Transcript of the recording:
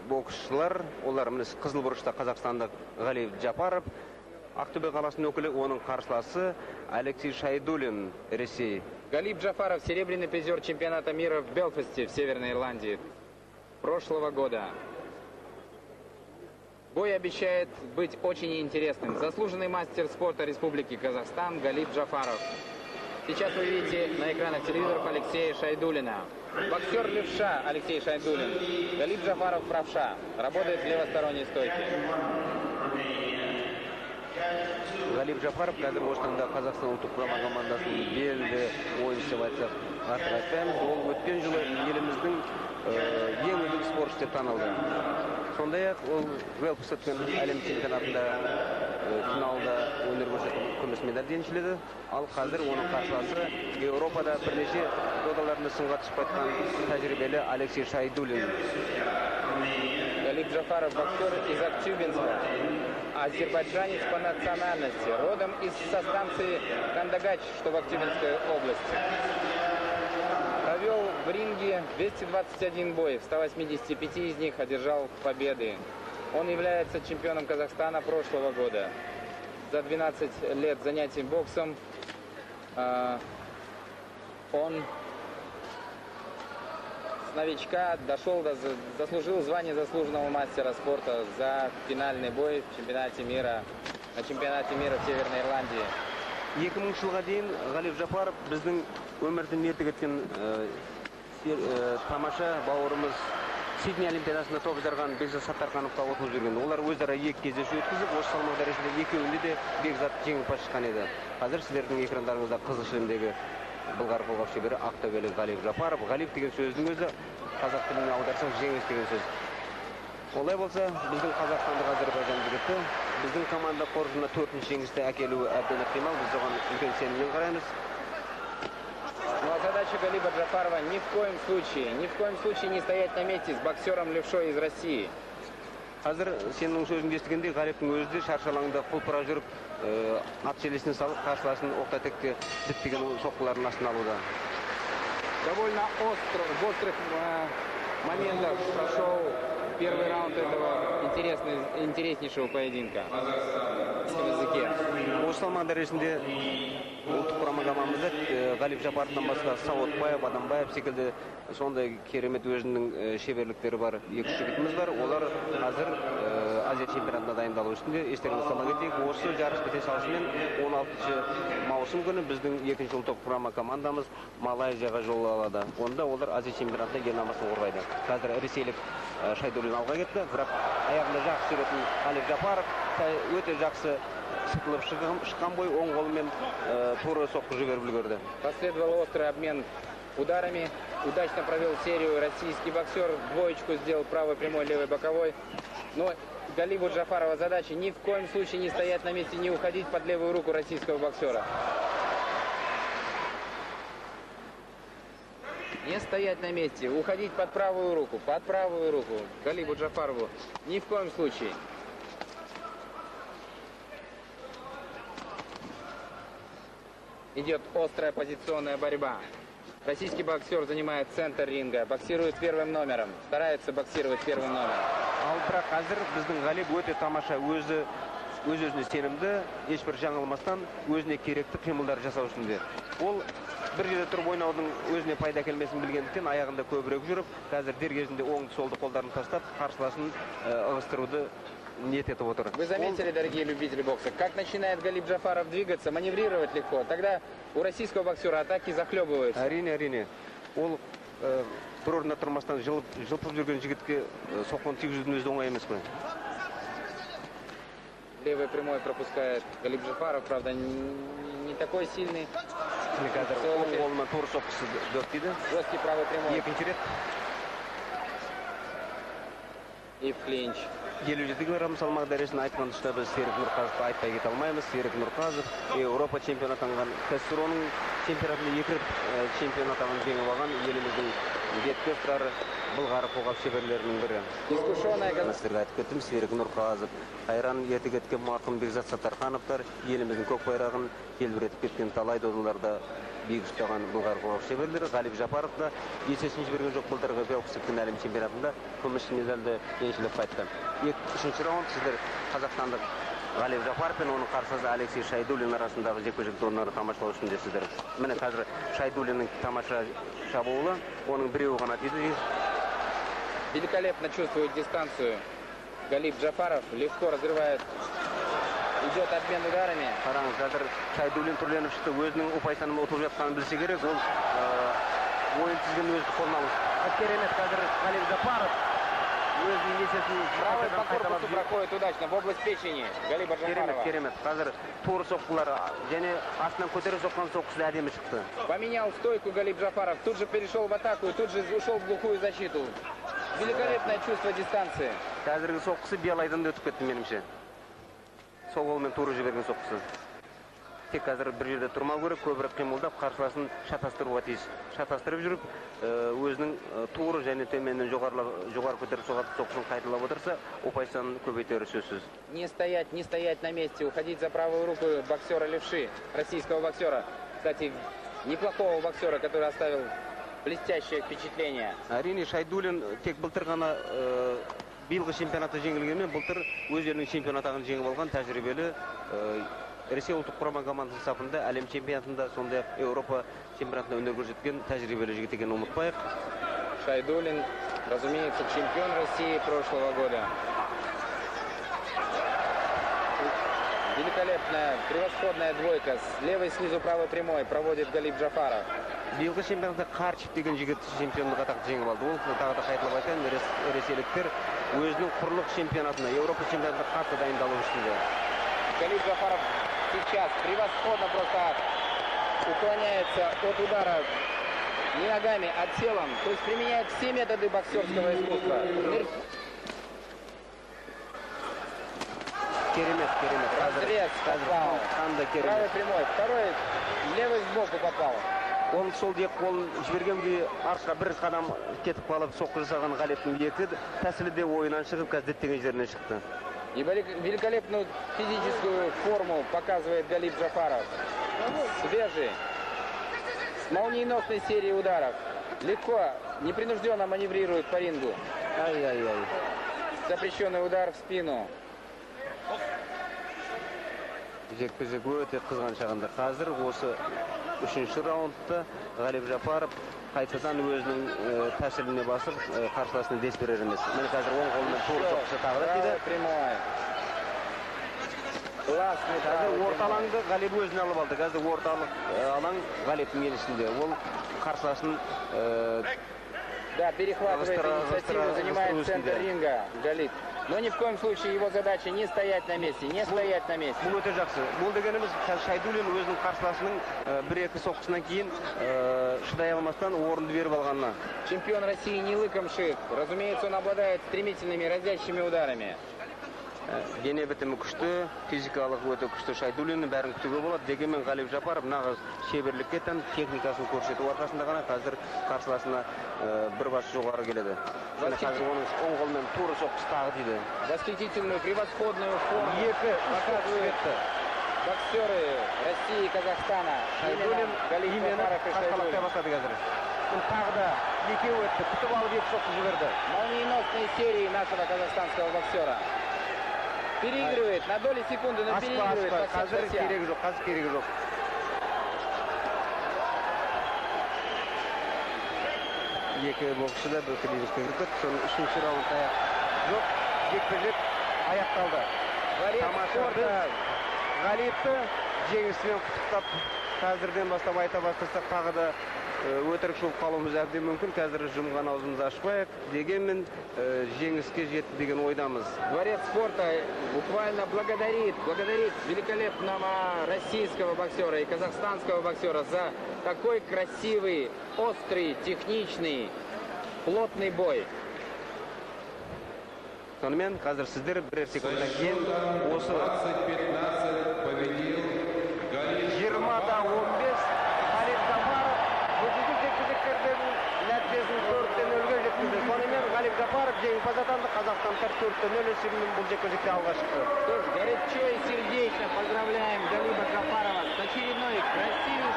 боксшылар. Олар міне қызыл бұрышта қазақстандық Ғалиев Жапаров, Ақтөбе қаласының өкілі, оның қарсыласы Алексей Шайдулин, Ресей. Галиб Джафаров, серебряный призер чемпионата мира в Белфасте в Северной Ирландии прошлого года. Бой обещает быть очень интересным. Заслуженный мастер спорта Республики Казахстан Галиб Джафаров. Сейчас вы видите на экранах телевизоров Алексея Шайдулина. Боксер левша Алексей Шайдулин. Галиб Джафаров правша. Работает в левосторонней стойке. Ғалип Жапаров қазір осы таңда Қазақстан ұлттық құрама командасының белді ойыншысы деп айтсақ артық айтпаймыз. Ол өткен жылы еліміздің ең үздік спортшысы деп танылды. Сондай-ақ ол Белфастта өткен әлем чемпионатында финалда өнер көрсетіп күміс медаль еншіледі. Ал қазір оның қарсыласы Еуропада бірнеше додаларында сынға түсіп қайтқан тәжірибелі Алексей Шайдулин. Галиб Джафаров, боксер из Актюбинска, азербайджанец по национальности, родом со станции Кандагач, что в Актюбинской области. Провел в ринге 221 бой, в 185 из них одержал победы. Он является чемпионом Казахстана прошлого года. За 12 лет занятий боксом он с новичка дошел до, заслужил звание заслуженного мастера спорта за финальный бой в чемпионате мира, на чемпионате мира в Северной Ирландии. 2000 жылға дейін Ғалип Жапаров біздің өмірден ерте кеткен тамаша бауырымыз Сидней Олимпиадасында топ жарған Бекзат Саттархановқа ұтылып жүрген. Олар өзара екі кездесу өткізіп, осы салмақ дәрежесінде екеуінде де Бекзат жеңімпаз шыққан еді. Қазір сіздердің экрандарыңызда қызыл шілімдегі былғары қолғап шебері ақтөбелік Ғалип Жапаров. Ғалип деген сөздің өзі қазақ тіліне аударсақ жеңіс деген сөз. Олай болса, біздің қазақстандық Әзербайжан жігіті біздің команда қоржынына төртінші жеңісті әкелуі әбден ықтимал. Біз оған үлкен сеніммен қараймыз. Ну а задача Галиба Джафарова ни в коем случае, ни в коем случае не стоять на месте с боксером левшой из России. Қазір сенің сөзіңді естігенде Ғалиптің өзі де шаршы алаңда құлпыра жүріп, ат желесіне салып қарсыласын оқта-текте діттеген соққылардың астына алуда. Довольно остро, в острых моментах прошел первый раунд этого интереснейшего поединка. Языке. Осы салмақ дәрежесінде ұлттық құрама командамызда Ғалип Жапаровтан басқа Сауытбаев, Адамбаев секілді сондай керемет өзінің шеберліктері бар екі жігітіміз бар. Олар қазір Азия чемпионатына дайындалу үстінде. Естеріңізге сала кетейік, осы жарыс біте салысымен 16 маусым күні біздің екінші ұлттық құрама командамыз Малайзияға жол алады. Онда олар Азия чемпионатында ел намысын қорғайды. Қазір ресейлік Шайдуллин алға кетті, бірақ аяғында жақсы жүретін Ғалип Жапаров өте жақсы сытылып шыққан бой оң қолымен тура соққы жіберіп үлгерді. Последовал острый обмен ударами. Удачно провел серию российский боксер. Двоечку сделал правой прямой, левой боковой. Но Галибу Джафарова задача ни в коем случае не стоять на месте, не уходить под левую руку российского боксера. Не стоять на месте, уходить под правую руку, под правую руку Галибу Джафарову. Ни в коем случае. Идет острая позиционная борьба. Российский боксер занимает центр ринга, боксирует первым номером, старается боксировать первым номером. Ал бірақ қазір біздің Ғалип өте тамаша өзі өз өзіне сенімді, ешбір жаңылмастан өзіне керекті қимылдар жасау үстінде. Ол бір жерде тұрып ойнаудың өзіне пайда әкелмесін білгендіктен аяғында көбірек жүріп, қазір дер кезінде оңды солды қолдарын тастап, қарсыласын ығыстыруды ниет етіп отыр. Вы заметили, дорогие любители бокса, как начинает Галиб Джафаров двигаться, маневрировать легко, тогда у российского боксера атаки захлебываются. Әрине, әрине. Ол бір орында тұрмастан жылпып жүрген жігітке соққыны тигізудің өзі оңай емес қой. Левый прямой пропускает Галиб Джафаров, правда, не такой сильный. Қазір оң қолына тура соққысы дөп тиді. Жесткий правый прямой. Екінші рет. И в клинч. 57 килограмм салмақ дәрежесін айтқан тұста біз Серік Нұрқазовты айтпай кете алмаймыз. Серік Нұрқазов Еуропа чемпионы атанған, КСРО-ның чемпионатында екі рет чемпион атағын жеңіп алған еліміздің бетке тұрар былғары қолғап шеберлерінің бірі. Искушенная Сіздерге айтып кеттім, Серік Нұрқазов, қайран ерте кеткен марқұм Бекзат Саттархановтар еліміздің көк байрағын желбіретіп кеткен талай додаларда биік ұстаған былғары қолғап шеберлері. Ғалип Жапаров та есесін жіберген жоқ, былтырғы Белгісіктің әлем чемпионатында күміс медальді еншілеп қайтты. Үшінші раунд. Сіздер қазақстандық Ғалип Жапаров пен оның қарсыласы Алексей Шайдуллин арасындағы жекпе-жек ойындарын тамашалау үстіндесіздер. Міне, қазір Шайдуллиннің тамаша шабуылы, оның біреуі ғана тиді. Великолепно чувствует дистанцию Галип Джафаров, легко разрывает, идет обмен ударами. Қараңыз, қазір Шайдуллин түрленіп шықты, өзінің ұпай санын ұтылып жатқанын білсе керек, ол ойын тізгінін өзі қолына алып. Керемет, қазір Ғалип Жапаров өзінің есесін Правый по корпусу проходит удачно в область печени Галиба Керемет, Джафарова. керемет. Қазір тура соққылары және астынан көтеріп соққан соққысы әдемі шықты. Поменял стойку Галип Джафаров, тут же перешел в атаку и тут же ушел в глухую защиту. Великолепное чувство дистанции. Қазіргі соққысы биялайдан да өтіп кетті меніңше. Сол қолмен тура жіберген соққысы. Тек қазір бір жерде тұрмау керек, көбірек қимылдап, қарсыласын шатастыруға тиіс. Шатастырып жүріп, өзінің тура және төменнен жоғары көтеріп соғатын соққысын қайталап отырса, ұпай санын көбейтері сөзсіз. Не стоять, не стоять на месте, уходить за правую руку боксера левши, российского боксера. Кстати, неплохого боксера, который оставил блестящее впечатление. Әрине, Шайдуллин тек былтыр ғана биылғы чемпионатта жеңілгенмен, былтыр өз елінің чемпион атағын жеңіп алған тәжірибелі, Ресей ұлттық құрама командасының сапында әлем чемпионатында, сондай-ақ Еуропа чемпионатында өнер көрсеткен тәжірибелі жігіт екенін ұмытпайық. Шайдуллин, разумеется, чемпион России прошлого года. Великолепная, превосходная двойка с левой снизу правой прямой проводит Галип Джафаров. Биылғы чемпионатта Қарчев деген жігіт чемпиондық атақты жеңіп алды. Ол тағы да қайталап айтайын, ресейліктер өзінің құрлық чемпионатына, Еуропа чемпионатына қатты дайындалу үстінде. Галип Джафаров сейчас превосходно просто уклоняется от удара не ногами, а телом. То есть применяет все методы боксерского искусства. Керемет, керемет. Разрез попал. Қандай Правый керемет. Прямой. Второй левый сбоку попал. Оның сол екі қолын жіберген күйі артқа бір қадам кетіп қалып соққы жасаған Ғалиптің екі тәсілі де ойынан шығып, қазір діттеген жерінен шықты. И великолепную физическую форму показывает Галип Джафаров. Свежий. С молниеносной серией ударов. Легко, непринужденно маневрирует по рингу. Ай-яй-яй. Запрещенный удар в спину. Жекпе жек өте қызған шағында. Қазір осы үшінші раундта Ғалип Жапаров қайтадан өзінің тәсіліне басып, қарсыласына дес берер емес. Міне, қазір оң қолымен тура соққысы тағы да тиді. Правый прямой. Классный Қазір правый орта прямой. Алаңды Ғалип өзіне алып алды. Қазір орталық алаң Ғалиптің еншісінде. Ол қарсыласын Да, перехватывает инициативу, занимает центр ринга Галип. Но ни в коем случае его задача не стоять на месте, не стоять на месте. Бұл өте жақсы. Бұл дегеніміз, қазір Шайдуллин өзінің қарсыласының бір-екі соққысынан кейін шыдай алмастан орынды беріп алғанына. Чемпион России не лыком шит. Разумеется, он обладает стремительными, разящими ударами. Дене бітімі күшті, физикалық өте күшті Шайдуллиннің бәрін күтуге болады. Дегенмен Ғалип Жапаров нағыз шеберлікке тән техникасын көрсету арқасында ғана қазір қарсыласына бір бас жоғары келеді. Міне, қазір оның оң қолымен тура соққысы тағы тиді. Восхитительную, превосходную форму Екі, үш соққысы показывают кетті. Боксеры России и Казахстана. Шайдуллин Именно Галип именіп Джафаров и қасқалақтай Шайдуллин. Бастады қазір. Міне, тағы да екеуі өтті. Күтіп алып екі соққы жіберді. Молниеносные серии нашего казахстанского боксера. Переигрывает на доли секунды, но Аспа, переигрывает аспа. Боксер Қазір Сасян. Керегі жоқ, қазір керегі жоқ. Екі боксшы да бір клиничке кіріп кетті. Соның үшінші раунд аяқ жоқ. Жекпе-жек аяқталды. Дворец Тамаша. Спорта. Біз Ғалипті жеңісімен құттықтап, қазірден бастап айта бастасақ, тағы да өтірік болып қалуымыз әбден мүмкін. Қазір жұмған аузымызды ашпайық. Дегенмен жеңіске жетті деген ойдамыз. Дворец спорта буквально благодарит, благодарит великолепного российского боксера и казахстанского боксера за такой красивый, острый, техничный, плотный бой. Сонымен қазір сіздер бірер секундтан кейін осы 20-15 победил Галип 20:15 Ғалип Жапаров бүгінгі жекпе-жектердің нәтижесін 4:0-ге жеткізді. Сонымен Ғалип Жапаров жеңімпаз атанды. Қазақстандықтар 4:0 есебімен бұл жекпе-жекте алға шықты. Что ж, горячо и сердечно поздравляем Галиба Джафарова с очередной красивейшей